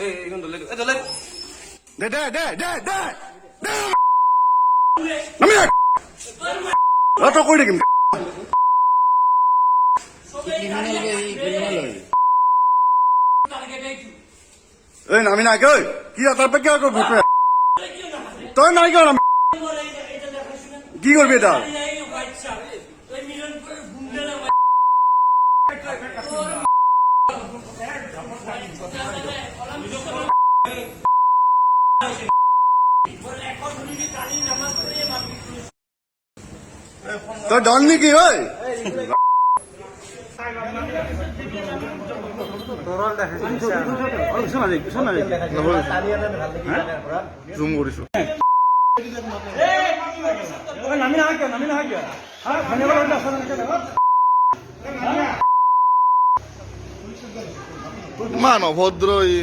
এই এইখন দলে এই দলে। দে দে দে দে দে দে, নামি আয়। অ, তই কৰি থাকিম। ক্ৰিমিনেল হয়। এই নামি নাই ঐ, কি তাৰ পৰা কিয় কৰবি তই? নাই কিয় নামি কি কৰবি এটা? তই ডন নেকি ঐ? জুম কৰিছো। নামি নাহা কিয়? হা, ধন্যবাদ। ইমান অভদ্ৰ ই।